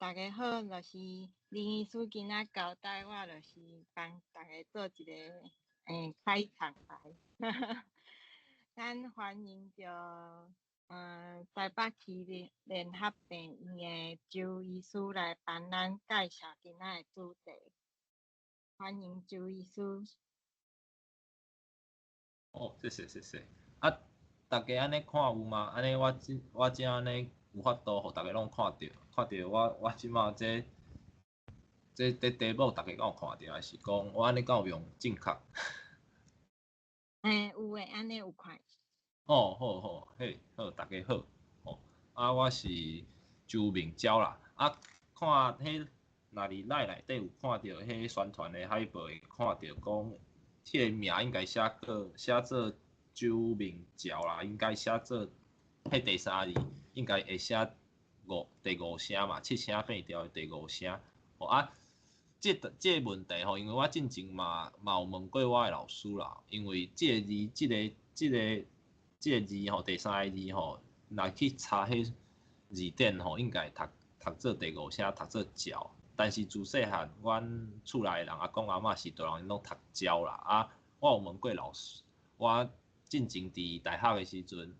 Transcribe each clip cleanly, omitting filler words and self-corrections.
逐家好，就是林醫師今仔交代我，就是幫逐家做一個開場白。咱歡迎著台北市聯聯合病院的周醫師來幫咱介紹今仔的主題。歡迎周醫師。哦，謝謝謝謝。啊，逐家按呢看有嗎？按呢我這按呢有法度，予逐家攏看著，看著我這馬這題目，逐家敢有看著，還是講我按呢敢有用正確？欸，有的，按呢有看。哦，好好，嘿，好，逐家好，吼，啊，我是周明昭啦，啊，看彼若佇內內底有看著彼宣傳的海報，會看著講，這个名應該寫過寫做周明昭啦，應該寫做彼第三字應該會寫五第五聲嘛，七聲變調的第五聲，吼啊，這個問題吼，因為我進前嘛有問過我的老師啦，因為這个字，這個字吼，第三个字吼，若去查彼字典吼，應該讀做第五聲，讀做焦。但是自細漢，阮厝內的人阿公阿嬤是大人攏讀焦啦。啊，我有問過老師，我進前佇大學的時陣，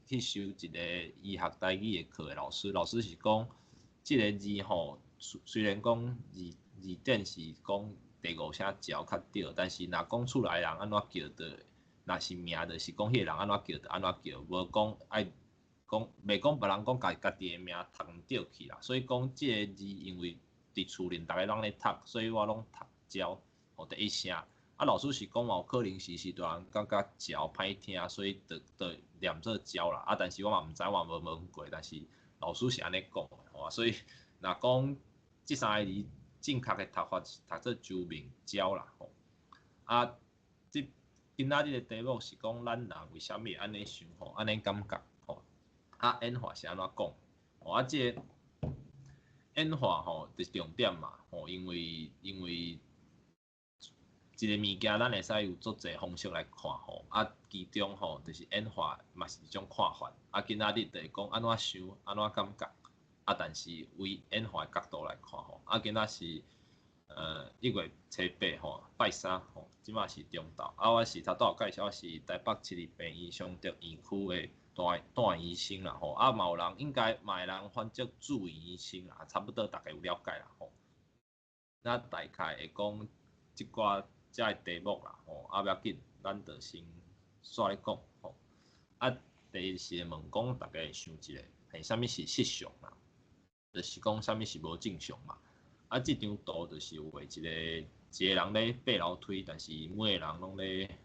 去修一個醫學台語的課的老師，老師是講，這个字吼，雖然講字典是講第五聲焦較對，但是若講厝內人按怎叫的，若是名，就是講彼个人按怎叫就按怎叫，無講愛講，袂講別人講家己的名讀毋對去啦。所以講這个字，因為佇厝裡逐家攏咧讀，所以我攏讀焦，吼第一聲。啊，老師是講嘛有可能是大人感覺焦歹聽，所以就念做焦啦。啊，但是我嘛毋知，我無問過，但是老師是按呢講的，吼，所以若講這三個字正確的讀法是讀做周明焦啦，吼。啊，這今仔日的題目是講咱人為啥物會按呢想吼，按呢感覺吼。啊，演化是按怎講？吼，啊，這个演化吼，就是重點嘛，吼，因為一個物件，咱會使有足濟方式來看吼，啊，其中吼就是演化嘛是一種看法。啊，今仔日就會講按怎想，按怎感覺，啊，但是為演化的角度來看吼，啊，今仔是1月初8吼，拜三吼，這馬是中晝。啊，我是頭拄有介紹，我是台北市立病院松德院區的大醫生啦吼，啊，嘛有人應該嘛會人翻做住院醫生啦，差不多逐家有了解啦吼。那大概會講這寡遮的題目啦吼，啊，無要緊，咱就先煞咧講吼。啊，第一是會問講，逐家會想一下，嘿，啥物是失常啦？就是講啥物是無正常嘛？啊，這張圖就是有畫一個人咧爬樓梯，但是每個人攏咧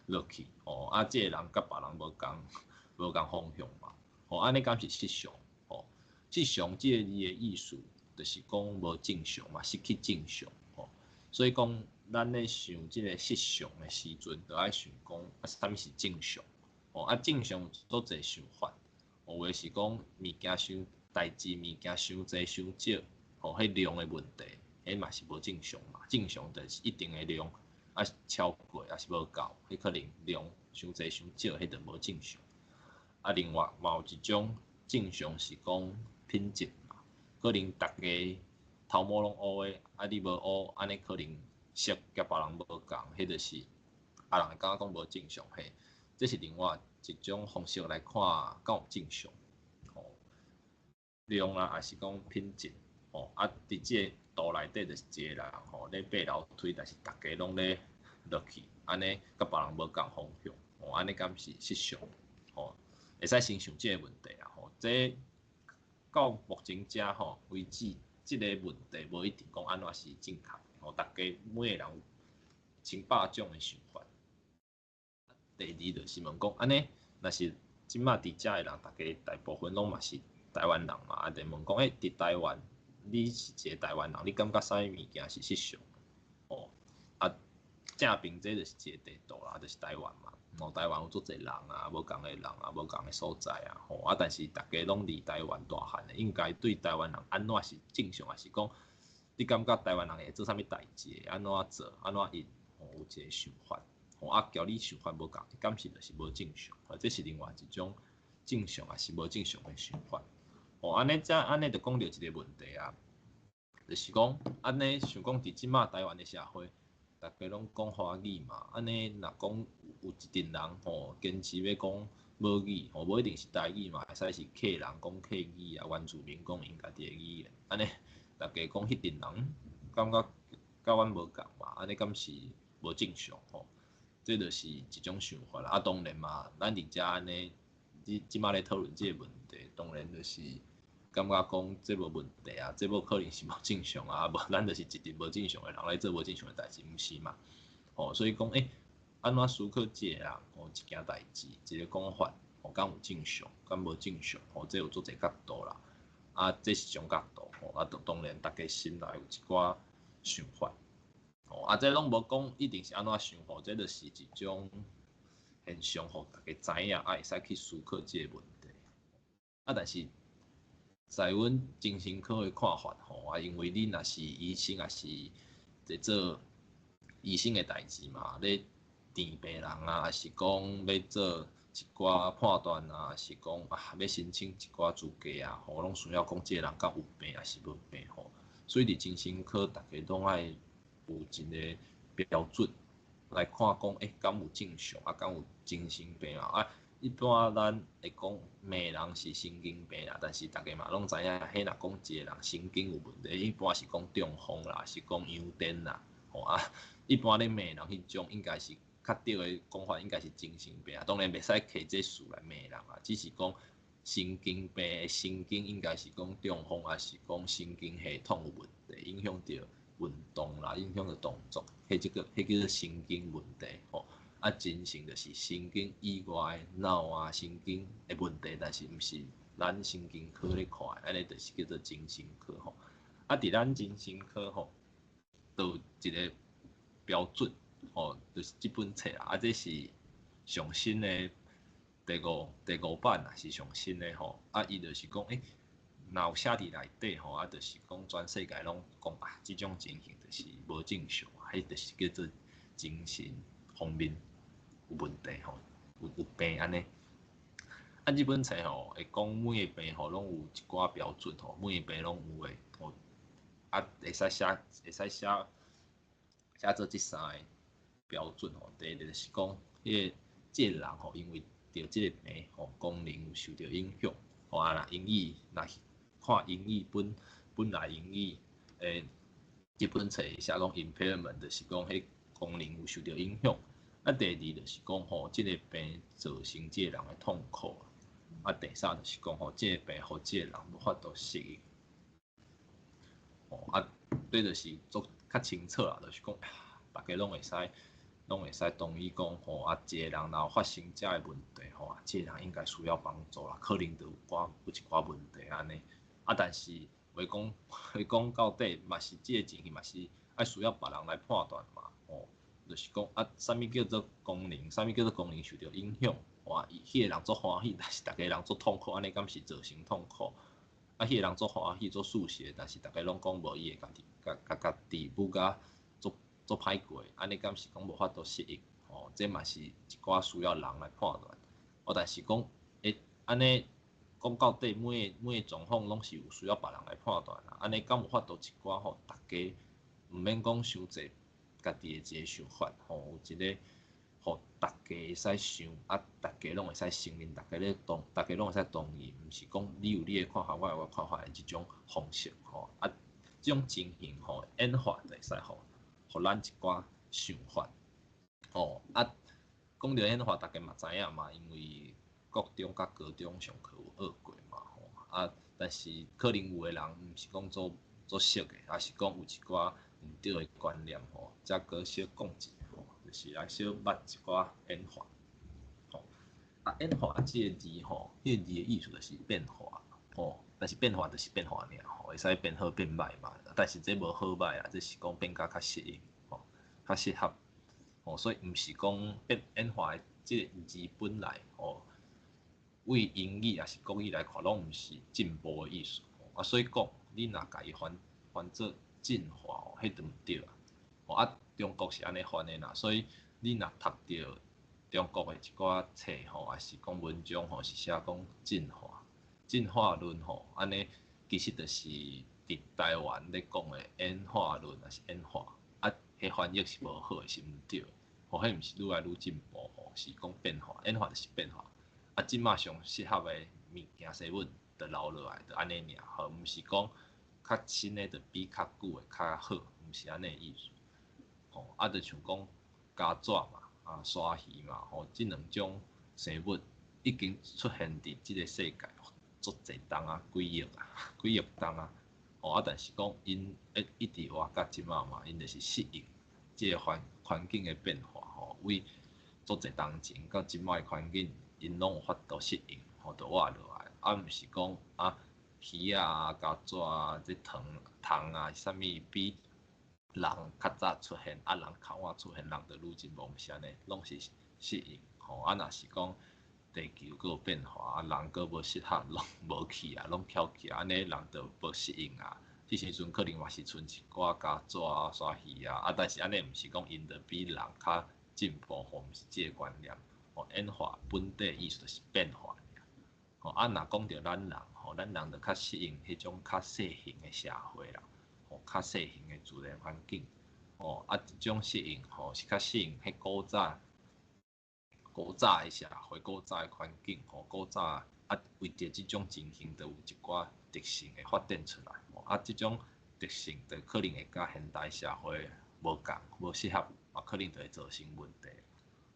落去，吼，啊，這个人佮別人無仝方向嘛，吼，按呢敢是失常？吼，失常這個字的意思，就是講無正常嘛，失去正常，吼，所以講咱咧想這個失常的時陣，就愛想講啊，啥物是正常？吼，啊，正常有足濟想法，有的是講物件傷代誌，物件傷濟傷少，吼，彼量的問題，彼嘛是無正常嘛。正常就是一定的量，啊超過抑是無夠，彼可能量傷濟傷少，彼就無正常。啊，另外嘛有一種正常是講品質嘛，可能逐家頭毛攏烏的，啊你無烏，按呢可能色佮別人無仝，彼就是啊人會感覺講無正常嘿。這是另外一種方式來看，敢有正常，吼量啦，抑是講品質，吼啊，佇這個圖內底就是一個人吼咧爬樓梯，但是逐家攏咧落去，按呢佮別人無仝方向，吼按呢敢是失常，吼會使先想這個問題啦，吼這到目前遮吼為止，這个問題無一定講按怎是正確，吼逐家每个人有千百種的想法。第二就是問講，按呢，若是這馬佇遮的人，逐家大部分攏嘛是台灣人嘛，啊，就問講，欸，佇台灣，你是一個台灣人，你感覺啥物物件是失常？哦，啊，正邊這就是一個地圖啦，就是台灣嘛。哦，台灣有足濟人啊，無仝的人啊，無仝的所在啊，吼啊，但是逐家攏佇台灣大漢的，應該對台灣人按怎是正常，抑是講你感覺台灣人會做啥物代誌，按怎做，按怎應，吼，有一個想法。吼啊，佮你想法無仝，敢是就是無正常，啊，這是另外一種正常抑是無正常的想法。哦，按呢遮按呢就講著一个問題啊，就是講按呢想講佇這馬台灣的社會，逐家攏講華語嘛，按呢若講有一陣人吼堅持欲講母語吼，無一定是台語嘛，會使是客人講客語啊，原住民講𪜶家己的語言，按呢逐家講彼陣人感覺佮阮無仝嘛，按呢敢是無正常吼？這就是一種想法啦。啊，當然嘛，咱佇遮按呢，這這馬咧討論這个問題，當然就是感覺講這無問題啊，這無可能是無正常啊，無咱就是一陣無正常的人來做無正常的代誌，毋是嘛？吼，所以講，欸，按怎思考這个人吼一件代誌，一个講法，吼，敢有正常，敢無正常？吼，這有足濟角度啦。啊，這是一種角度，吼，啊，當然逐家心內有一寡想法。吼，啊，這攏無講一定是按怎想吼，這就是一種現象，予逐家知影，啊，會使去思考這个問題。啊，但是在阮精神科的看法吼，啊，因為你若是醫生，也是佇做醫生的代誌嘛，咧治病人啊，抑是講欲做一寡判斷啊，抑是講啊，欲申請一寡資格啊，吼，攏需要講這个人敢有病抑是無病吼。所以佇精神科，逐家攏愛有一个標準來看講，欸，敢有正常啊，敢有精神病啊？啊，一般咱會講罵人是神經病啦，但是逐家嘛攏知影，彼若講一个人神經有問題，一般是講中風啦，是講陽癲啦，吼啊，一般咧罵人彼種應該是較對的講法，應該是精神病啊。當然袂使提這詞來罵人啊，只是講神經病的神經應該是講中風，抑是講神經系統有問題，影響著運動啦，影響著動作，彼這個彼叫做神經問題吼。啊，精神就是神經以外腦啊神經的問題，但是毋是咱神經科咧看的，按呢就是叫做精神科吼。啊，佇咱精神科吼，就有一个標準吼，就是這本冊啦。啊，這是上新的第五版啊，是上新的吼。啊，伊就是講，欸，若有寫佇內底吼，啊，就是講全世界攏講啊，這種情形就是無正常，彼就是叫做精神方面有問題吼，有病按呢。啊，這本冊吼會講每个病吼攏有一寡標準吼，每个病攏有的吼。啊，會使寫做這三个標準吼。第一個就是講，彼個這个人吼，因為著這個病吼，功能有受著影響。吼啊，若英語若是看英語本本來英語的這本冊寫講 impairment，就是講彼功能有受著影響。啊，第二就是講吼，這個病造成這個人的痛苦。啊，第三就是講吼，這個病予這個人無法度適應。吼啊，這就是足較清楚啦，就是講，逐家攏會使同意講吼，啊，一個人若有發生遮个問題吼，啊，這個人應該需要幫助啦，可能就有一寡問題按呢。啊，但是話講到底嘛是這个情形嘛是愛需要別人來判斷嘛，吼，就是講啊，啥物叫做功能，啥物叫做功能受著影響，哇，伊彼个人足歡喜，但是逐家人足痛苦，按呢敢是造成痛苦？啊，彼个人足歡喜，足舒適，但是逐家攏講無伊會家己共共家己舞甲足足歹過，按呢敢是講無法度適應？吼，這嘛是一寡需要人來判斷。哦，但是講，欸，按呢講到底，每个每个狀況攏是有需要別人來判斷啦。按呢敢有法度一寡吼，逐家毋免講傷濟家己的一個想法，吼，有一個予逐家會使想，啊，逐家攏會使承認，逐家攏會使同意，毋是講你有你的看法，我有我的看法的這種方式，吼，啊，這種情形吼，演化就會使予咱一寡想法，吼，啊，講著演化，逐家嘛知影嘛，因為國中佮高中上課有學過嘛，吼，啊，但是可能有的人毋是講足足熟的，抑是講有一寡毋對的觀念吼，才閣小講一下吼，就是來小捌一寡演化，吼，啊，演化這個字吼，彼個字的意思就是變化，吼，但是變化就是變化爾，吼，會使變好變歹嘛，但是這無好歹啊，這是講變甲較適應，吼，較適合，吼，所以毋是講變演化的這個字本來，吼，為英語抑是國語來看，攏毋是進步的意思，啊，所以講你若共伊翻翻做進化哦，彼就毋對啊，吼啊，中國是按呢翻的啦，所以你若讀著中國的一寡冊吼，抑是講文章吼，是寫講進化，進化論吼，按呢其實就是佇台灣咧講的演化論，抑是演化，啊，彼翻譯是無好的，是毋對。吼，彼毋是愈來愈進步吼，是講變化，演化就是變化。啊，這馬上適合的物件生物就留落來，就按呢爾，吼，毋是講較新的就比較舊的較好，毋是按呢意思。吼，啊，就像講蚵仔嘛，啊，鯊魚嘛，吼，這兩種生物已經出現佇這个世界足濟冬啊，幾億啊，幾億冬啊，吼啊，但是講𪜶會一直活到這馬嘛，𪜶就是適應這个環境的變化吼，為足濟冬前到這馬的環境，𪜶攏有法度適應，吼，就活落來。啊，毋是講啊，魚啊、蚵仔啊、這蟲蟲啊，啥物比人較早出現，啊，人較晚出現，人就愈進步，毋是按呢，攏是適應吼。啊，若是講地球閣有變化，啊，人閣無適合，攏無去啊，攏翹起，按呢人就無適應啊。這時陣可能嘛是賰一寡蚵仔啊、鯊魚啊，啊，但是按呢毋是講𪜶就比人較進步吼，毋是這個觀念。吼，演化本底意思就是變化爾。吼，啊，若講著咱人吼，咱人就較適應彼種較細型的社會啦，吼，較細型的自然環境。吼，啊，這種適應吼是較適應彼古早的社會、古早的環境吼，古早啊，為著這種情形，就有一寡特性會發展出來。吼，啊，這種特性就可能會佮現代社會無仝、無適合，嘛可能就會造成問題。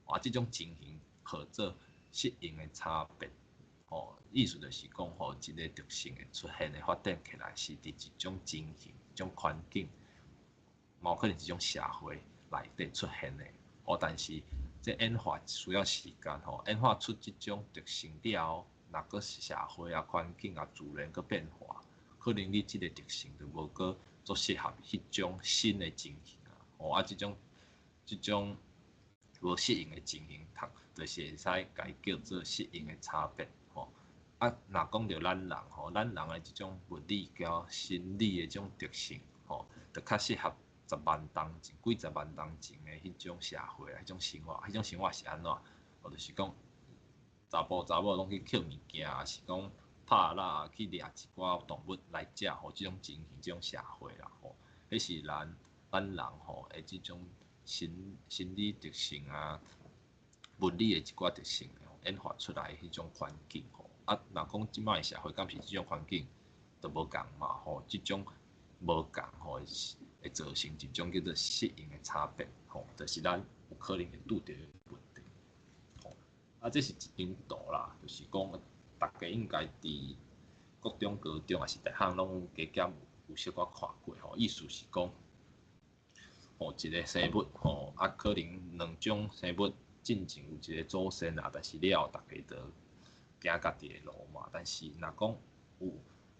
啊，這種情形號做適應的差別。吼，意思就是講吼，一个特性的出現的發展起來，是佇一種情形、一種環境，嘛有可能一種社會內底出現的。哦，但是這演化需要時間吼，演化出這種特性了後，若閣社會啊、環境啊、自然閣變化，可能你這个特性就無閣足適合彼種新的情形啊。吼，啊，這種無適應的情形，讀就是會使共伊叫做適應的差別吼。啊，若講著咱人吼，咱人的這種物理佮心理的這種特性吼，就較適合十萬冬前、幾十萬冬前的彼種社會啊，彼種生活，彼種生活是按怎？哦，就是講查埔查某攏去抾物件，抑是講拍獵去掠一寡動物來食吼，這種情形、這種社會啦吼，彼是咱人吼的這種心理特性啊，物理的一寡特性演化出來彼種環境吼。啊，若講這擺的社會敢是這種環境，就無仝嘛吼，這種無仝吼會造成一種叫做適應的差別吼，就是咱有可能會拄著的問題。吼，啊，這是一張圖啦，就是講逐家應該佇國中、高中抑是大漢攏有加減有小可看過吼，意思是講，吼，一个生物吼，啊，可能兩種生物進前有一个祖先啊，但是了後逐家就行家己的路嘛。但是若講有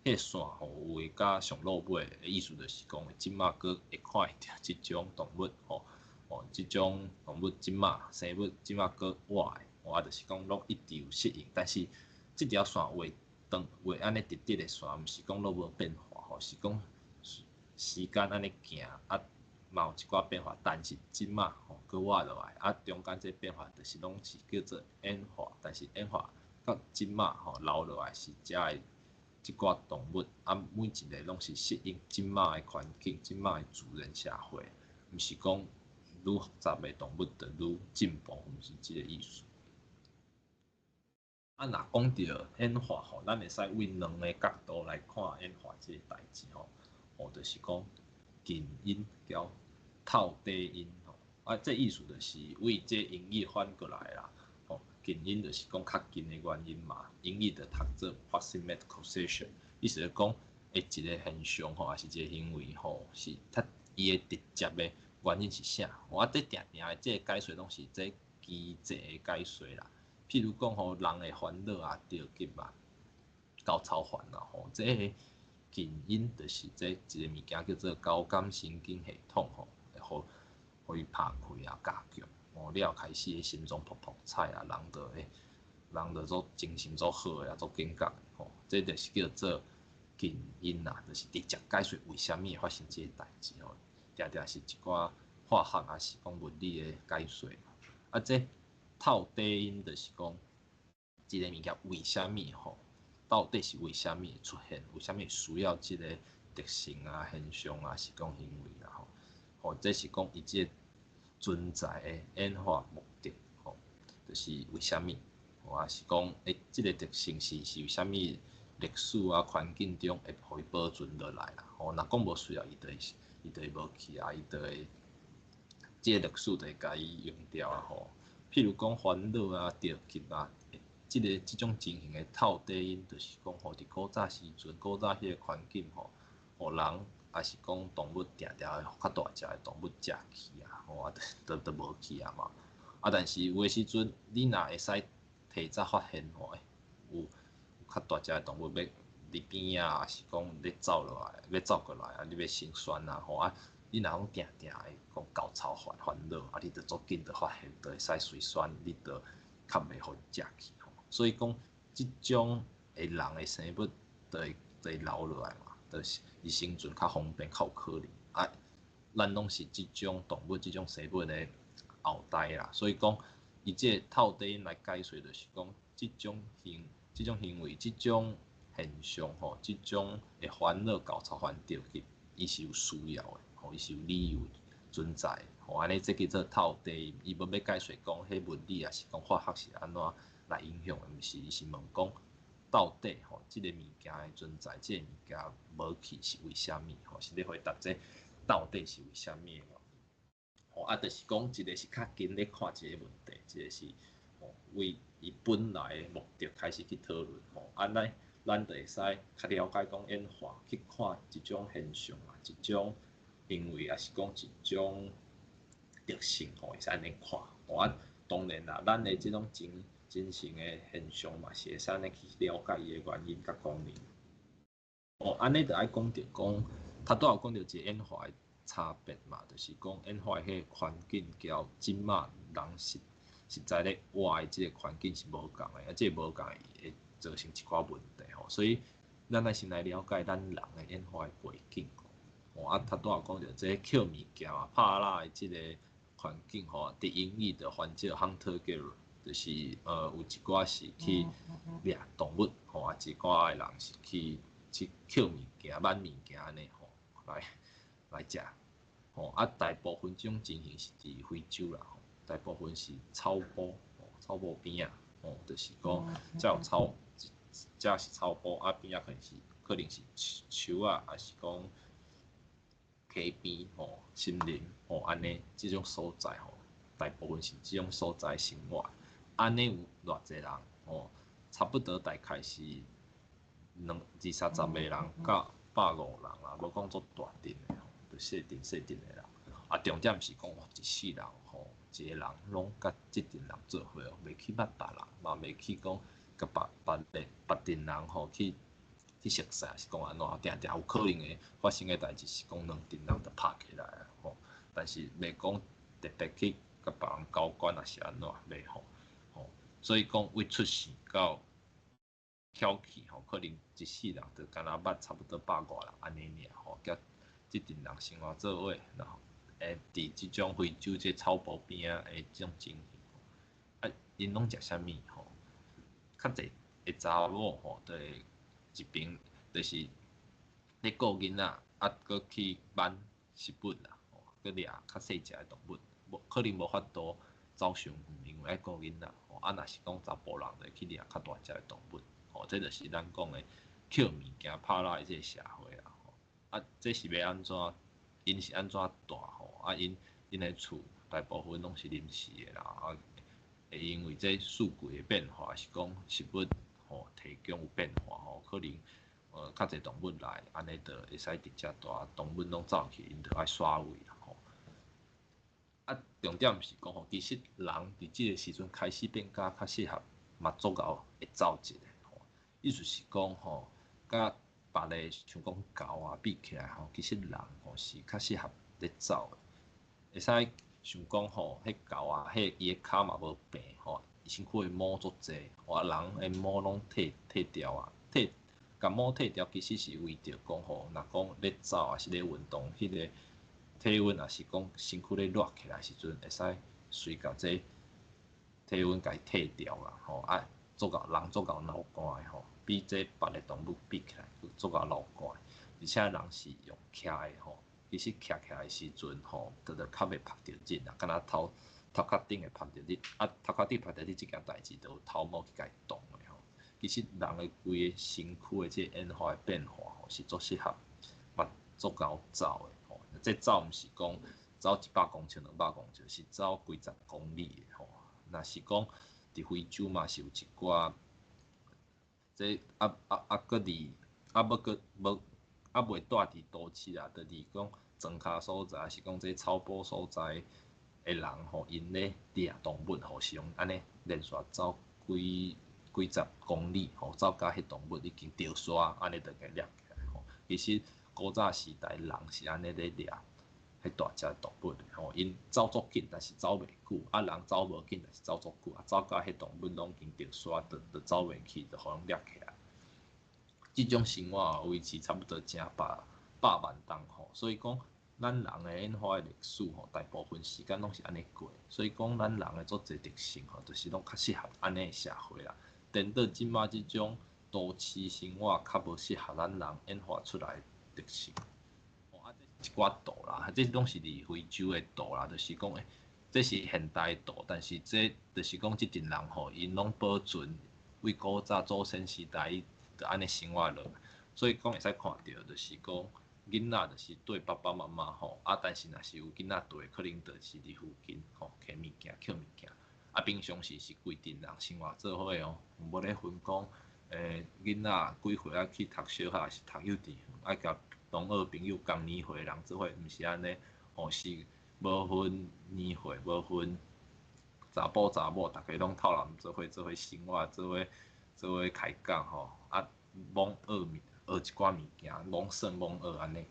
彼个線吼，有會佮上落尾的意思，就是講，這馬閣會看會著這種動物吼，吼，這種動物這馬生物這馬閣活的，啊，就是講攏一直有適應，但是這條線畫長畫按呢直直的線，毋是講攏無變化吼，是講時間按呢行啊，嘛有一寡變化，但是這馬吼閣活落來，啊，中間這變化就是攏是叫做演化，但是演化到這馬吼留落來是遮的這寡動物，啊，每一个攏是適應這馬的環境，這馬的自然社會，毋是講愈複雜的動物就愈進步，毋是這个意思。啊，若講著演化吼，咱會使為兩个角度來看演化這个代誌吼，吼，就是講近因佮透底因吼，啊，這意思就是為這英語翻過來啦，吼，近因就是講較近的原因嘛，英語就讀做 proximate causation，意思是講，一個現象吼，抑是一個行為吼，是較伊的直接的原因是啥？我這定定的這个解說攏是這機制的解說啦。譬如講吼，人會煩惱啊、著急啊、焦躁煩啊吼，這个近因就是這一个物件叫做交感神經系統吼，會予予伊拍開啊、加強，哦，了後開始心臟噗噗踩啊，人就做精神足好的啊，足警覺吼，這就是叫做近因啊，就是直接解釋為啥物會發生這个代誌吼，定定是一寡化學抑是講物理的解說。啊，這透底因就是講，這个物件為啥物吼？到底是為啥物會出現，為啥物需要這个特性啊、現象啊，是講行為啦吼。吼，這是講伊這個存在的演化目的吼，就是為啥物？吼，抑是講這个特性是為啥物歷史啊、環境中會予伊保存落來啦？吼，若講無需要，伊就會無去啊，伊就會這个歷史就會共伊用掉啊吼。譬如講煩惱啊、著急啊，這種情形的透底因，就是講吼，佇古早時陣，古早彼个環境吼，予人抑是講動物定定會較大隻的動物食去啊，吼啊，就無去啊嘛。啊，但是有的時陣，你若會使提早發現吼，有較大隻的動物欲佇邊仔，抑是講欲走落來，欲走過來啊，你欲先選啊吼啊。你若講定定會講猴吵煩煩惱，啊，你就足緊就發現，就會使隨選，你就較袂予伊食去吼。所以講，這種的人的生物就會留落來嘛，就是伊生存較方便、較有可能。啊，咱攏是這種動物、這種生物的後代啦。所以講，伊這個透底因來解說，就是講這種行為、這種現象吼，這種會煩惱、猴吵煩著急，伊是有需要的。吼，伊是有理由存在，吼，按呢這叫做透底，伊無欲解說講彼物理抑是講化學是按怎來影響的，毋是，伊是問講到底吼，這个物件的存在，這个物件無去是為啥物？吼，是咧回答這到底是為啥物的原因。吼，啊，就是講一个是較緊咧看一个問題，一个是吼為伊本來的目的開始去討論，吼，按呢咱就會使較了解講演化去看一種現象啊，一種行為，抑是講一種特性吼，會使按呢看。吼啊，當然啦，咱的這種精神的現象嘛，是會使按呢去了解伊的原因佮功能。哦，按呢就愛講著講，頭拄仔有講著一個演化的差別嘛，就是講演化的彼個環境佮這馬人實在咧活的這個環境是無仝的，啊，這個無仝會造成一寡問題吼，所以咱愛先來了解咱人的演化的背景。吼，啊，頭拄仔有講著這抾物件啊、拍獵的這個環境吼，佇英語就翻做 hunter gatherer，就是有一寡是去掠動物吼，啊，一寡的人是去抾物件、挽物件按呢吼，來食。吼，啊，大部分這種情形是佇非洲啦，吼，大部分是草埔，草埔邊仔，吼，就是講才有草，這是草埔，啊邊仔可能是樹仔，抑是講溪邊吼、森林吼，按呢這種所在吼，大部分是這種所在生活。按呢有偌濟人吼，差不多大概是兩二三十个人到150人啦，無講足大陣的吼，就細陣細陣的人。啊，重點是講一世人吼，一个人攏佮這陣人做伙哦，袂去捌別人，嘛袂去講佮別個別陣人吼去熟似，是講按怎，定定有可能會發生的代誌是講兩陣人就拍起來啊吼，但是袂講特別去佮別人交關抑是按怎，袂吼吼，所以講為出世到翹起吼，可能一世人就敢若捌差不多百外人按呢爾吼，佮這陣人生活做伙，然後會佇這種非洲這草埔邊仔的這種情形，啊，𪜶攏食啥物吼？較濟的查某吼，就會一爿就是咧顧囡仔，啊，閣去挽食物啦，吼，閣掠較細隻的動物，無可能無法度走傷遠，因為愛顧囡仔，吼，啊，若是講查埔人就會去掠較大隻的動物，吼，這就是咱講的抾物件拍獵的這個社會啦，吼，啊，這是欲按怎？𪜶是按怎蹛吼？啊，𪜶的厝大部分攏是臨時的啦，啊，會因為這四季的變化，是講食物吼提供有變化吼，可能較濟動物來，按呢就會使佇遮蹛，動物攏走去，𪜶就愛徙位啦吼。啊，重點是講吼，其實人佇這個時陣開始變甲較適合，嘛足𠢕會走一个吼。意思是講吼，佮別个像講猴啊比起來吼，其實人吼是較適合咧走的。會使想講吼，彼猴啊，彼伊的跤嘛無平吼，伊身軀的毛足濟，吼人的毛攏剃掉啊，共毛剃掉其實是為著講吼，若講咧走抑是咧運動，彼個體溫抑是講身軀咧熱起來時陣，會使隨共這體溫共伊剃掉啦，吼啊，足𠢕人足𠢕流汗的吼。比這別个動物比起來，閣足𠢕流汗，而且人是用徛的吼，其實徛起來時陣吼，就較袂曝著日啦，敢若頭殼頂會曝著日，啊頭殼頂曝著日這件代誌，就有頭毛去共伊擋的吼。其實人的規个身軀的這個演化的變化吼，是足適合嘛足𠢕走的吼。這走毋是講走100公尺、200公尺，是走幾十公里的吼。若是講佇非洲嘛是有一寡，這閣佇閣無猶未住佇都市啦，就佇講莊跤所在，是講這草埔所在的人吼，𪜶咧掠動物吼，是用按呢連續走幾十公里吼，走甲彼動物已經著沙，按呢就共掠起來吼。其實古早時代人是按呢咧掠彼大隻動物的吼，𪜶走足緊，但是走袂久；啊，人走無緊，但是走足久。啊，走甲彼動物攏已經著沙，就走袂去，就予人掠起來。這種生活維持差不多成百萬冬吼，所以講咱人的演化的歷史吼，大部分時間攏是按呢過。所以講咱人的足濟特性吼，就是攏較適合按呢社會啦。顛倒這馬這種都市生活較無適合咱人演化出來的特性。哦，啊，這一寡圖啦，這攏是佇非洲的圖啦，就是講這是現代圖，但是這就是講這陣人吼，𪜶攏保存為古早祖先時代就按呢生活落來，所以講會使看著，就是講囡仔就是綴爸爸媽媽吼，啊，但是若是有囡仔綴，可能就是佇附近吼，摕物件、抾物件。啊，平常時是規陣人生活做伙哦，無咧分講，囡仔幾歲愛去讀小學，抑是讀幼稚園，愛共同學朋友仝年歲人做伙，毋是按呢，吼是無分年歲，無分查埔查某，逐家攏透人做伙做伙生活，做伙做伙開講吼，啊，罔學物學一寡物件，罔耍罔學按呢。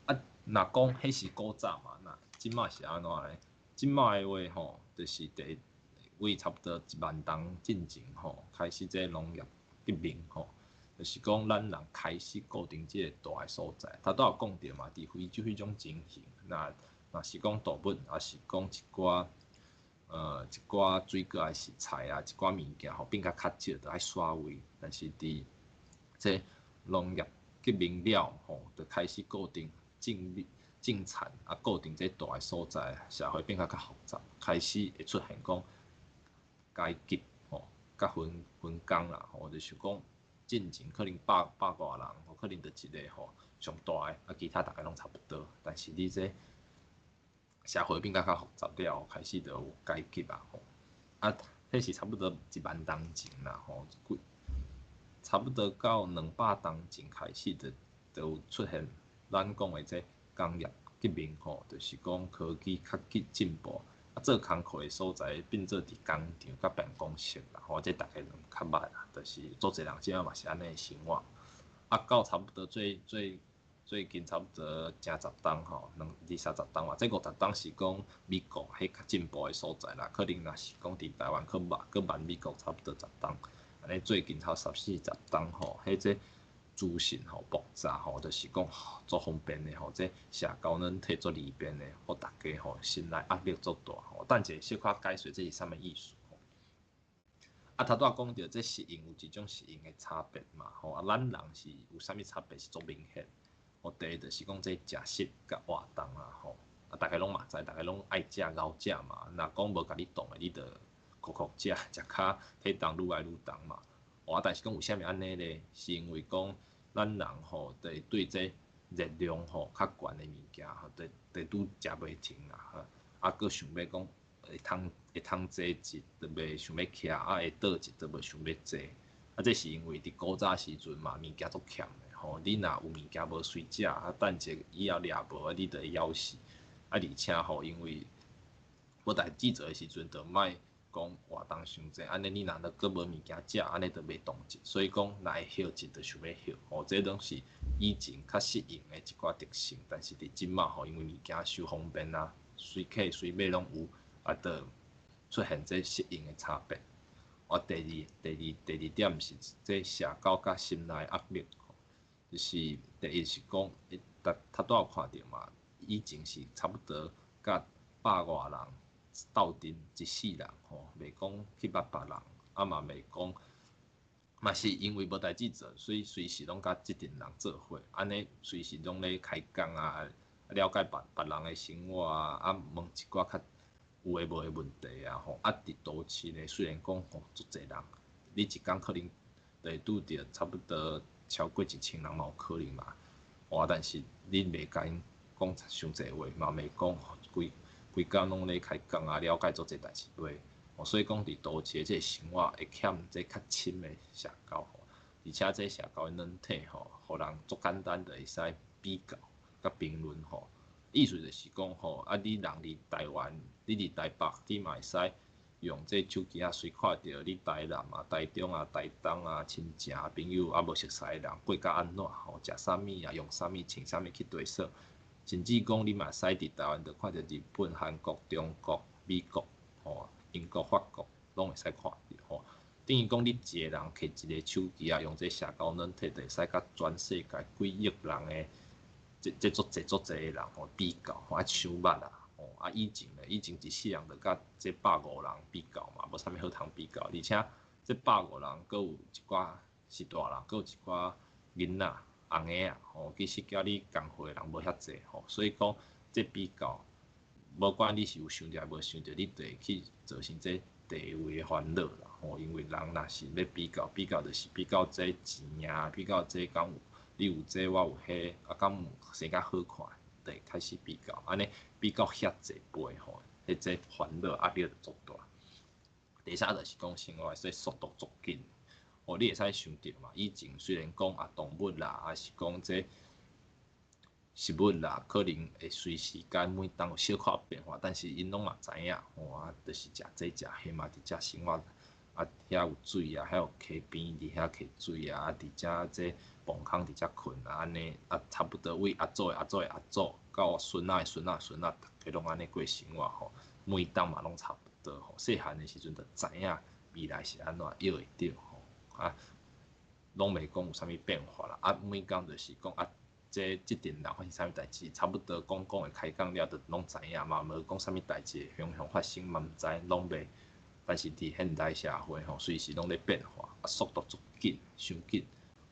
啊，若講彼是古早嘛，那這馬是按怎咧？這馬的話吼，就是第一為差不多1萬冬進前吼，開始這農業革命吼，就是講咱人開始固定這個大的所在。頭拄有講著嘛，佇非洲彼種情形，若是講動物，抑是講一寡水果，抑是菜啊，一寡物件吼變甲較少，就愛徙位。但是佇這農業革命了吼，就開始固定種種田，啊，固定這大的所在，社會變甲較複雜，開始會出現講階級吼，佮分工啦吼，就是講進前可能百外人，可能就一个吼上大的，啊，其他逐家攏差不多。但是你這社會變甲較複雜了後，開始就有階級啊吼，啊，彼是差不多1萬冬前啦吼，差不多到200冬前開始就有出現咱講的這工業革命吼，就是講科技較緊進步，啊，做工課的所在變做佇工廠佮辦公室啦，吼，這逐家攏較捌啦，就是足濟人這馬嘛是按呢生活。啊，到差不多最最最近差不多成十冬吼，二三十冬嘛，這50冬是講美國彼較進步的所在啦，可能若是講佇台灣閣慢閣慢美國差不多十冬，按呢最近頭三四十冬吼，彼這資訊吼爆炸吼，就是講足方便的吼，這社交軟體足利便的，予逐家吼心內壓力足大吼。等者小可解說這是啥物意思吼？啊，頭拄仔講著這適應有一種適應的差別嘛吼，啊，咱人是有啥物差別是足明顯。吼，第一就是講這食食佮活動啊吼，啊，逐家攏嘛知，逐家攏愛食𠢕食嘛，若講無共你擋的，你就酷酷食，食較體重愈來愈重嘛。哦，但是講為啥物按呢咧？是因為講咱人吼，對對這熱量吼較懸的物件吼，就拄食袂停啦，啊，閣想欲講會通坐一就袂想欲徛，啊會倒一就無想欲坐。啊，這是因為佇古早時陣嘛，物件足欠的吼，你若有物件無隨食，啊等者以後掠無，啊你就會枵死。啊，而且吼，因為無代誌做的時陣，就莫講活動傷濟，按呢你若閣無物件食，按呢就袂動靜。所以講，若會歇一就想欲歇，吼，這攏是以前較適應的一寡特性。但是佇這馬吼，因為物件傷方便啊，隨買隨買攏有，啊，就出現這適應的差別。啊，第二點是這社交佮心內壓力，就是第一是講，頭頭拄有看著嘛，以前是差不多佮百外人鬥陣一世人吼，袂講去捌別人，啊嘛袂講嘛是因為無代誌做，所以隨時攏佮這陣人做伙，按呢隨時攏咧開講啊，了解別別人的生活啊，啊問一寡較有的無的問題啊吼。啊，佇都市咧，雖然講吼足濟人，你一工可能就會拄著差不多超過1000人嘛有可能嘛，哇！但是你袂共𪜶講傷濟話，嘛袂講規規工攏咧開講啊，了解足濟代誌話。所以講，佇都市的這个生活會欠這較深的社交吼，而且這社交的軟體吼，予人足簡單就會使比較佮評論吼。意思就是講吼，啊，你人佇台灣，你佇台北，你嘛會使用這手機仔隨看著你台南啊、台中啊、台東啊親情朋友啊無熟似的人過甲按怎吼，食啥物啊，用啥物，穿啥物去綴耍，甚至講你嘛會使佇台灣就看著日本、韓國、中國、美國吼，英國、法國攏會使看著吼，等於講你一个人摕一个手機啊，用這社交軟體，就會使佮全世界幾億人的這這足濟足濟的人吼比較，吼啊相捌啊，吼啊以前咧，以前一世人就佮這150人比較嘛，無啥物好通比較，而且這百五人閣有一寡是大人，閣有一寡囡仔、尪仔啊，吼，其實佮你仝歲的人無遐濟吼，所以講這比較，無管你是有想著抑無想著，你就會去造成這地位的煩惱啦吼。因為人若是欲比較，比較就是比較這錢啊，比較這敢有你有這我有彼，啊敢有生較好看，就會開始比較，按呢比較遐濟倍吼，彼這煩惱壓力就足大。第三就是講生活的速度足緊，哦，你會使想著嘛？以前雖然講啊動物啦，抑是講這食物啦，可能會隨時間每冬有小可變化，但是𪜶攏嘛知影吼啊，就是食這食彼嘛，佇遮生活啊，遐有水啊，遐有溪邊佇遐溪水啊，啊佇遮這墓空佇遮睏啊，按呢啊，差不多為阿祖的阿祖的阿祖到孫仔的孫仔孫仔，逐家攏按呢過生活吼，每冬嘛攏差不多吼。細漢的時陣就知影未來是按怎約會著吼，啊，攏袂講有啥物變化啦，啊，每工就是講啊。這這陣人發生啥物代誌，差不多講講的開講了，就攏知影嘛，無講啥物代誌會雄雄發生嘛毋知，攏袂。但是佇現代社會吼，隨時攏咧變化，啊速度足緊，傷緊，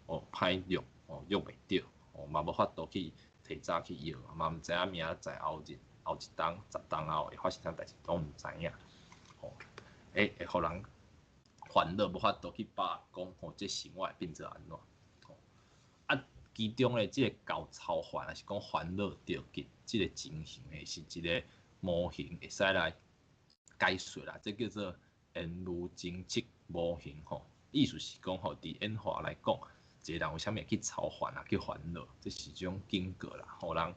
哦歹約哦約袂著，哦嘛無法度去提早去約，嘛毋知影明仔載後日後一冬10冬後會發生啥代誌，攏毋知影，吼，會會予人煩惱，無法度去把握講吼，這生活會變做按怎，吼啊。其中咧，這個猴操煩，抑是講煩惱著急，這個情形咧，是一個模型會使來解說啦。這叫做煙霧偵測模型吼。意思是講吼，佇演化來講，一個人為啥物會去操煩啊，去煩惱，這是一種警告啦，予人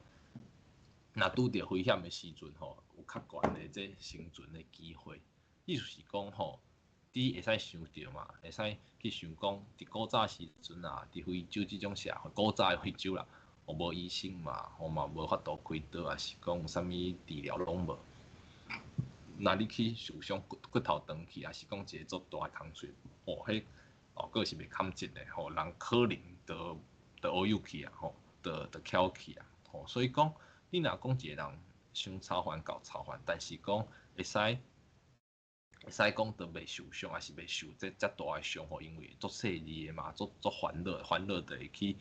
若拄著危險的時陣吼，有較懸的這生存的機會。意思是講吼，你會使想著嘛，會使去想講，佇古早時陣啊，佇非洲這種社會，古早的非洲啦，吼無醫生嘛，吼嘛無法度開刀，抑是講有啥物治療攏無。若你去受傷骨骨頭斷去，抑是講一個足大的空喙，吼，彼哦，閣是袂崁一的吼，人可能就就烏有去啊，吼，就就翹去啊，吼，所以講，你若講一個人傷操煩夠操煩，但是講會使。會使講都袂受傷，抑是袂受這遮大的傷吼，因為足細膩的嘛，足足煩惱，煩惱就會去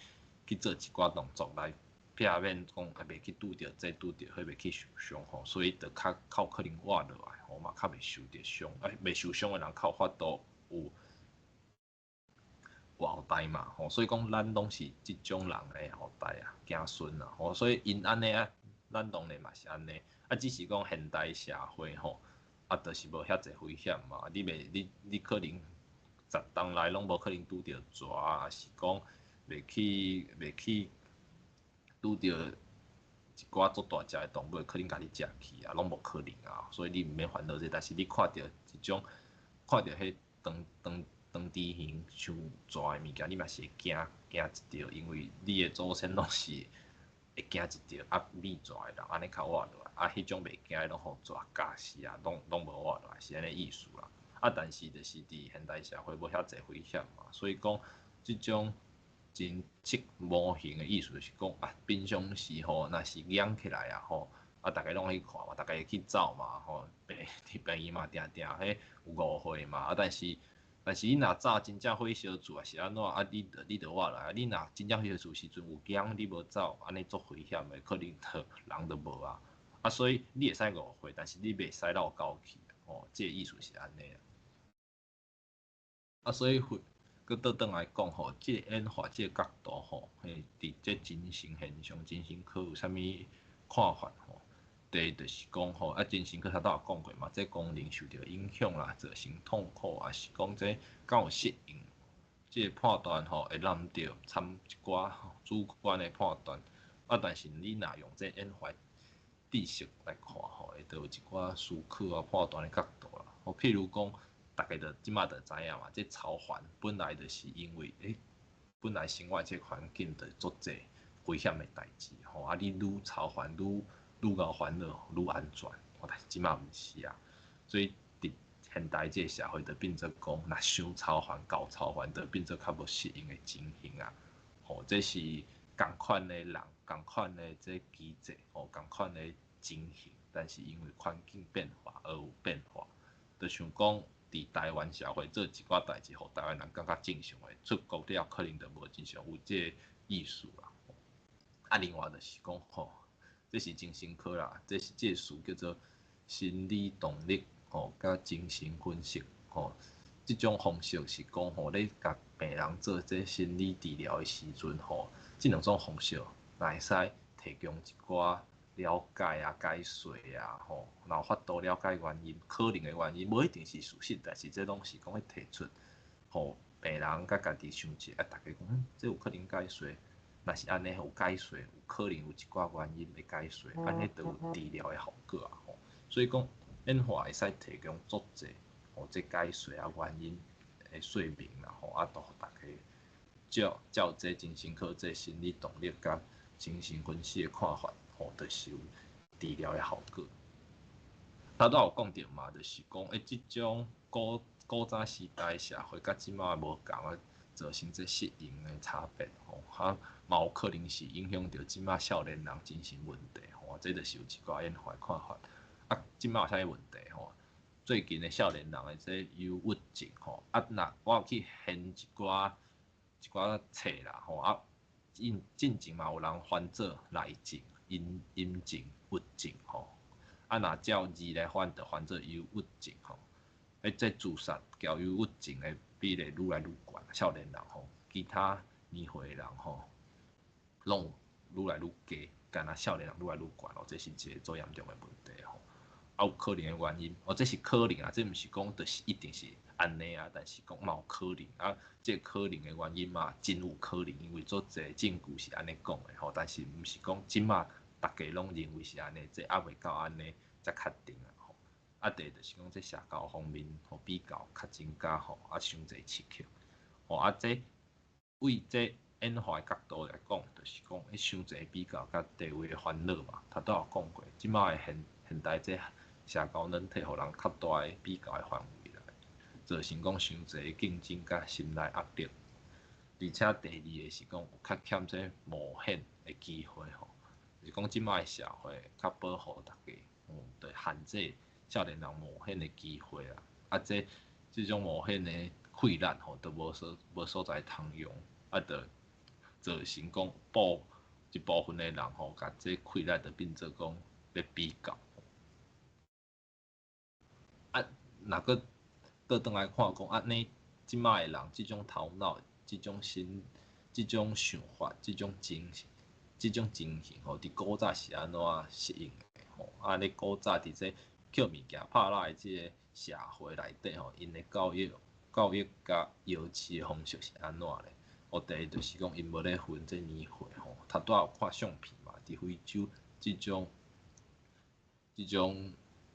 去做一寡動作來避免講啊袂去拄著這拄著彼袂去受傷吼，所以就較較有可能活落來吼嘛，較袂受著傷，啊袂受傷的人較有法度有有後代嘛吼，所以講咱攏是這種人的後代啊，子孫啊吼，所以𪜶按呢啊，咱當然嘛是按呢，啊只是講現代社會吼。啊，就是無遐濟危險嘛。你袂，你你可能10冬內攏無可能拄著蛇，抑是講袂去袂去拄著一寡足大隻的動物，可能共你食去啊，攏無可能啊。所以你毋免煩惱這個，但是你看著一種，看著彼長長長豬形傷蛇的物件，你嘛是會驚驚一著，因為你的祖先攏是。會驚一著啊，覕蛇的人按呢較活落來，啊，彼種袂驚的攏予蛇咬死啊，攏攏無活落來，是按呢意思啦。啊，但是就是佇現代社會無遐濟危險嘛，所以講這種偵測模型的意思就是講啊，平常時吼，若是養起來啊吼，啊，逐家攏去看嘛，逐家會去走嘛吼，病佇病院嘛，定定彼有誤會嘛，啊，但是。但是你若早真正火燒厝抑是按怎啊？你著活來啊！你若真正火燒厝時陣有驚你無走，按呢足危險的，可能就人就無啊。啊，所以你會使誤會，但是你袂使落狗去，吼，這個意思是按呢啊。啊，所以回閣倒轉來講吼，這個演化這個角度吼，嘿，佇這精神現象、精神科有啥物看法吼？第一就是講吼，啊，精神科頭拄有講過嘛，這功能受著影響啦，造成痛苦，抑是講這敢有適應，這個判斷吼會濫著摻一寡主觀的判斷。啊，但是你若用這演化知識來看吼，會著有一寡思考啊判斷的角度啦。吼，譬如講，大家就這馬就知影嘛，這操煩本來就是因為本來生活這個環境就足濟危險的代誌吼，啊，你愈操煩愈愈𠢕煩惱，愈安全，但是這馬毋是啊，所以佇現代這個社會就變做講，若傷操煩、夠操煩，就變做較無適應的情形啊。吼，這是仝款的人、仝款的這機制，吼，仝款的情形，但是因為環境變化而有變化。就像講，佇台灣社會做一寡代誌，予台灣人感覺正常的，出國了可能就無真常有這個意思啦。啊，另外就是講吼，這是精神科啦，這是這個詞叫做心理動力吼，佮精神分析吼，這種方式是講吼，咧共病人做這心理治療的時陣吼，這兩種方式若會使提供一寡了解啊、解說啊吼，若有法度了解原因，可能的原因，無一定是事實，但是這攏是講咧提出，予病人佮家己想者，啊，逐家講，這有可能解說。若是按呢有解說，有可能有一寡原因會解說，按呢就有治療的效果啊吼。所以講演化會使提供足濟吼，這解說啊原因的說明啦吼，啊，都予逐家照照這精神科這心理動力佮精神分析的看法吼，就是有治療的效果。頭拄有講著嘛，就是講這種古早時代社會佮這馬無仝啊，造成這適應的差別吼，啊，嘛有可能是影響著這馬少年人精神問題吼，這就是有一寡演化看法。啊，這馬有啥物問題吼？最近的少年人的這憂鬱症吼，啊，若我有去掀一寡一寡冊啦吼，啊，進前嘛有人翻做內症、陰陰症、鬱症吼，啊，若照字來翻，就翻做憂鬱症吼。這自殺佮憂鬱症的比例愈來愈懸，少年人吼，其他年歲的人吼，攏愈來愈低，干焦少年人愈來愈懸哦，這是一個足嚴重的問題吼。啊，有可能的原因，哦，這是可能啊，這毋是講就是一定是按呢啊，但是講嘛有可能啊，這個可能的原因嘛真有可能，因為足濟證據是按呢講的吼，但是毋是講這馬逐家攏認為是按呢，這猶未到按呢才確定啊吼。啊，第二就是講這社交方面吼比較較增加吼，啊，傷濟刺激，吼啊，這為這演化的角度來講，就是講彼傷濟比較佮地位的煩惱嘛，頭拄有講過，這馬的現現代這社交軟體，予人較大的比較的範圍啦，造成講傷濟競爭佮心內壓力，而且第二个是講有較欠這冒險的機會吼，就是講這馬的社會較保護逐家，就限制少年人冒險的機會啊，啊這這種冒險的氣力吼，都無所在通用，啊，就造成講一部分的人吼，共這氣力就變做講咧比較。啊，若閣倒轉來看講，按呢這馬的人，這種頭腦、這種心、這種想法、這種精神、這種情形吼，佇古早是按怎適應的吼？啊，咧古早佇這抾物件拍獵的這個社會內底吼，𪜶的教育佮搖飼的方式是按怎咧？哦，第一就是講𪜶無咧分這年歲吼，頭拄仔有看相片嘛，佇非洲這種這種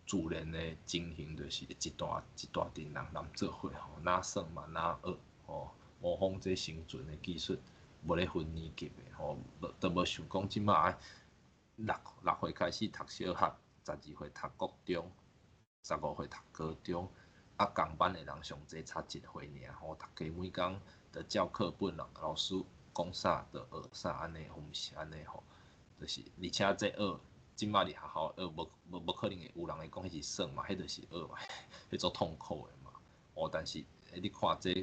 自然的情形，就是一大一大陣人攬做伙吼，哪耍嘛哪學吼，模仿這生存的技術，無咧分年級的吼，無都無想講這馬6歲開始讀小學，12歲讀國中，15歲讀高中，啊，仝班的人上濟差一歲爾吼，逐家每工就照課本啦，老師講啥就學啥按呢，毋是按呢吼，就是而且這學，這馬佇學校學無可能會有人會講彼是耍嘛，彼就是學嘛，彼足痛苦的嘛。哦，但是你看這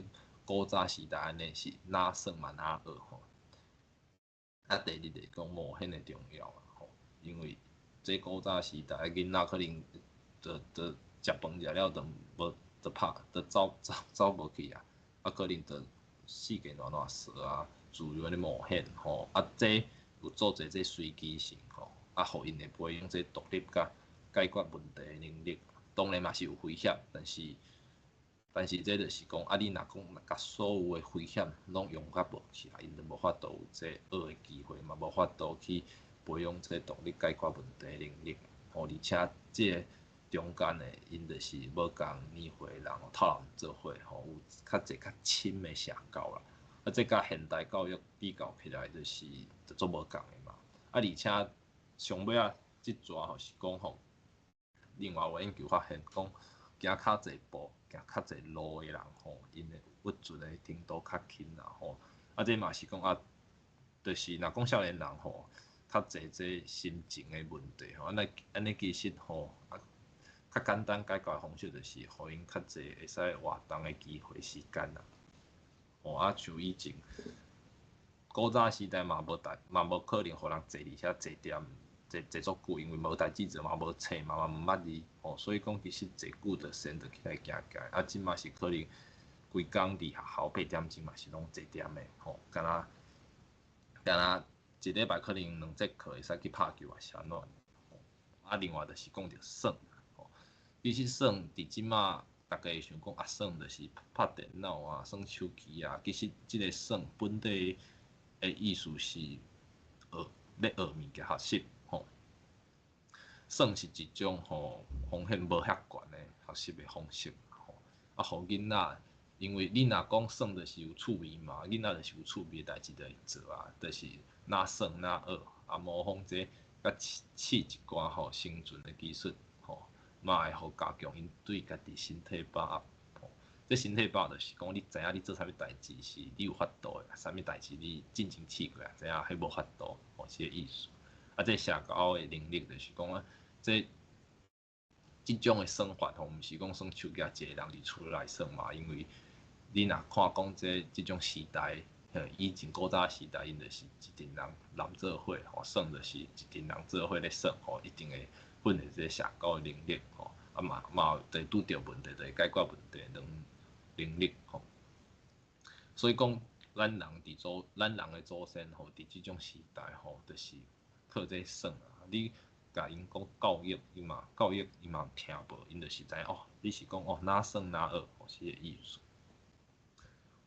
古早時代按呢是哪耍嘛哪學吼。啊，第二就是講冒險的重要啦吼，因為這古早時代囡仔可能就就食飯食了就無就拍就走走走無去啊，啊可能就四界亂亂踅啊，自由咧冒險吼，啊這有做者這隨機性吼，啊，予𪜶會培養這獨立佮解決問題的能力。當然嘛是有危險，但是但是這就是講，啊，你若講共所有的危險攏用甲無去啊，𪜶就無法度有這學的機會，嘛無法度去培養這獨立解決問題的能力。吼，而且這个中間的，𪜶就是無仝年歲的人透人做伙吼，有較濟較深的社交啦。啊，這佮現代教育比較起來，就是就足無仝的嘛。啊，而且上尾仔這逝吼是講吼，另外有研究發現講，行較濟步、行較濟路的人吼，𪜶的鬱卒的程度較輕啦吼。啊，這嘛是講啊，就是若講少年人吼，較濟這心情的問題吼，按呢按呢其實吼，啊，較簡單解決的方式就是予𪜶較濟會使活動的機會時間啦。吼啊，像以前古早時代嘛無代嘛無可能予人坐佇遐坐踮坐坐足久，因為無代誌做嘛無冊嘛嘛毋捌字吼，所以講其實坐久就先就起來行行。啊，這馬是可能規工佇學校八點鐘嘛是攏坐踮的吼，敢若敢若一禮拜可能兩節課會使去拍球抑是按怎。啊，另外就是講著耍吼，其實耍佇這馬逐家會想講啊，耍就是拍電腦啊，耍手機啊。其實這个耍本底的意思是學咧學物件學習吼。耍是一種吼風險無遐懸的學習的方式吼。啊，予囡仔，因為你若講耍就是有趣味嘛，囡仔就是有趣味的代誌就會做啊，就是若耍若學，啊模仿這佮試試一寡吼生存的技術吼，嘛會予加強𪜶對家己身體把握吼。這身體把握就是講，你知影你做啥物代誌是你有法度的，啥物代誌你進前試過啊，知影彼無法度，吼，是這個意思。啊，這社交的能力就是講啊，這這種的耍法吼，毋是講耍手機一個人佇厝內耍嘛，因為你若看講這這種時代，以前古早時代，𪜶就是一陣人攬做伙吼，耍就是一陣人做伙咧耍吼，一定會訓練這個社交的能力吼，啊嘛嘛有會拄著問題，就會解決問題的能能力吼。所以講，咱人佇祖，咱人的祖先吼，佇這種時代吼，就是靠這耍啊。你共𪜶講教育，伊嘛教育伊嘛聽無，𪜶就是知影哦，你是講哦，哪耍哪學，吼是這个意思。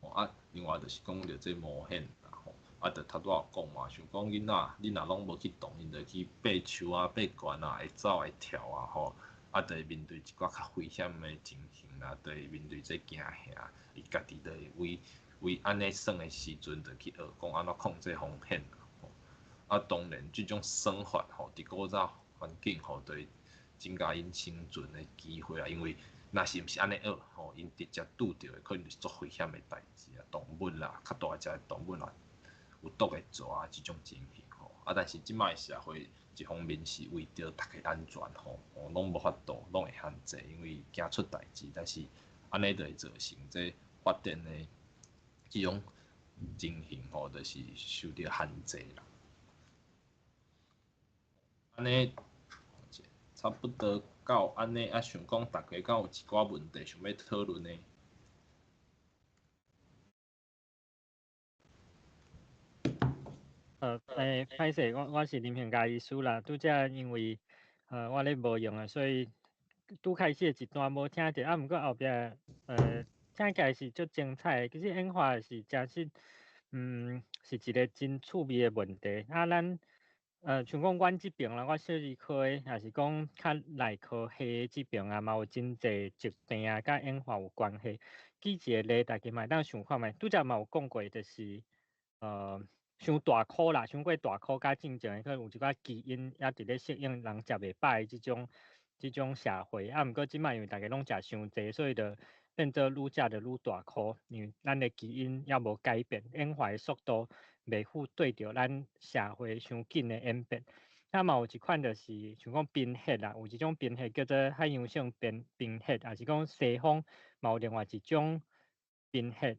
吼啊，另外就是講著這冒險啦吼，啊，就頭拄仔有講嘛，像講囡仔，你若攏無去動，𪜶就去爬樹啊、爬懸啊，會走會跳啊吼，啊，就會面對一寡較危險的情形啦，就會面對這驚嚇，伊家己就會為為按呢耍的時陣，就去學講按怎控制風險吼。啊，當然這種耍法吼，佇古早環境吼，就會增加𪜶生存的機會啊，因為若是毋是按呢學吼，𪜶直接拄著的可能就是足危險的代誌啊，動物啦，較大隻的動物啦，有毒的蛇啊，這種情形吼。啊，但是這擺社會一方面是為著逐家安全吼，吼攏無法度，攏會限制，因為驚出代誌。但是按呢就會造成這發展的這種情形吼，就是受著限制啦。按呢差不多到按呢，啊想講逐家敢有一寡問題想欲討論的？歹勢，我我是林興嘉醫師啦。拄才因為我咧無閒啊，所以拄開始的一段無聽著，啊，毋過後壁聽起來是足精彩的。其實演化是誠實，是一個真趣味的問題。啊，咱像講阮這爿啦，我小兒科的，抑是講較內科系的這爿啊，嘛有真濟疾病啊，佮演化有關係。舉一個例，大家嘛會當想看覓，拄才嘛有講過，就是傷大箍啦，傷過大箍佮正常的，可能有一寡基因猶佇咧適應人食袂飽的這種這種社會。啊，毋過這擺因為逐家攏食傷濟，所以就變做愈食就愈大箍，因為咱的基因猶無改變，演化的速度袂赴對著咱社會傷緊的演變。啊，嘛有一款就是像講貧血啦，有一種貧血叫做海洋性貧貧血，抑是講西方嘛有另外一種。貧血，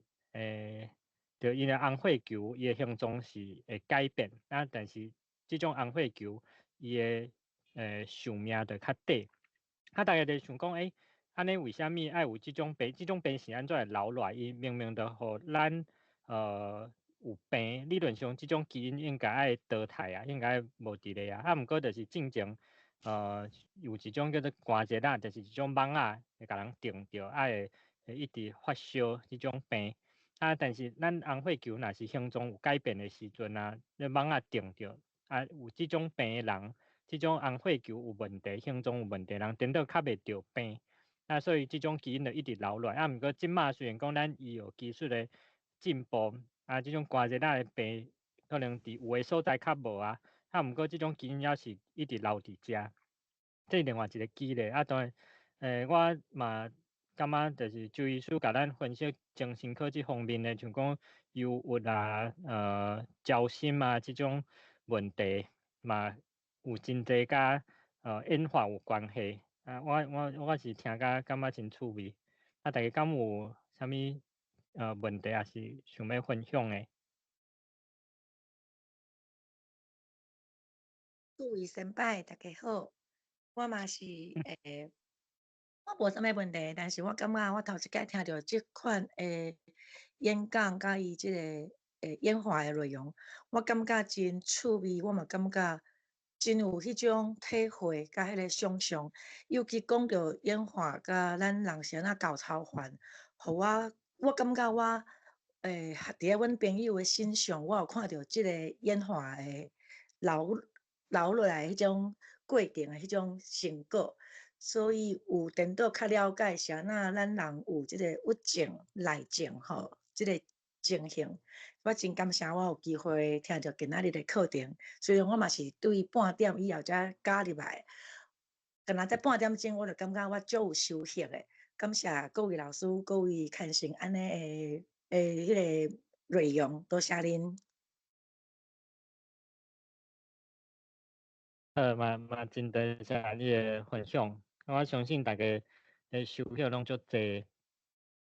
就𪜶的紅血球伊的形狀是會改變，啊，但是這種紅血球伊的壽命就較短。啊，大家就想講，按呢為啥物愛有這種病？這種病是按怎會留落來？伊明明就予咱有病，理論上這種基因應該愛淘汰啊，應該無佇咧啊。啊，毋過就是進前有一種叫做寒熱仔，就是一種蠓仔會共人叮著，啊會一直發燒這種病。啊，但是咱紅血球若是形狀有改變的時陣啊，你蠓仔叮著，啊有這種病的人，這種紅血球有問題，形狀有問題的人，顛倒較袂著病。啊，所以這種基因就一直留落來。啊，毋過這馬雖然講咱醫學技術的進步，啊，這種寒熱仔的病可能佇有的所在較無啊。啊，毋過這種基因猶是一直留佇遮。這是另外一個機例。啊，當然，我嘛感覺就是周醫師共咱分析精神科這方面的，像講憂鬱啊、焦心啊這種問題，嘛有真濟佮演化有關係。啊，我是聽甲感覺真趣味。啊，大家敢有啥物問題，抑是想欲分享的？各位先輩，大家好。我嘛是我無啥物問題，但是我感覺我頭一擺聽著這款的演講，佮伊這個演化的內容，我感覺真趣味，我嘛感覺真有彼種體會佮彼个想象，尤其講著演化佮咱人是按怎厚操煩，予我我感覺我佇咧阮朋友的身上，我有看著這个演化的留留落來彼種過程的彼種成果，所以有顛倒較了解是按怎咱人有這個鬱症、內症吼，這个情形。我真感謝我有機會聽著今仔日的課程，雖然我嘛是對半點以後才加入來，敢若這半點鐘我就感覺我足有收穫的。感謝各位老師、各位牽成按呢的彼个內容，多謝恁。好，嘛嘛真多謝你的分享，我相信大家的收穫攏足濟。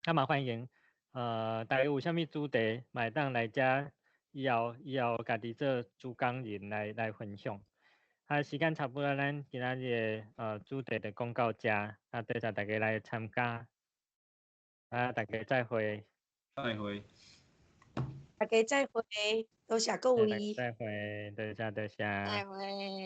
啊嘛歡迎，大家有啥物主題，嘛會當來遮以後家己做主講人來分享。啊，時間差不多，咱今仔日的主題就講到遮，啊，多謝大家來參加。啊，大家再會。再會。大家再會，多謝各位。再會，多謝多謝。再會。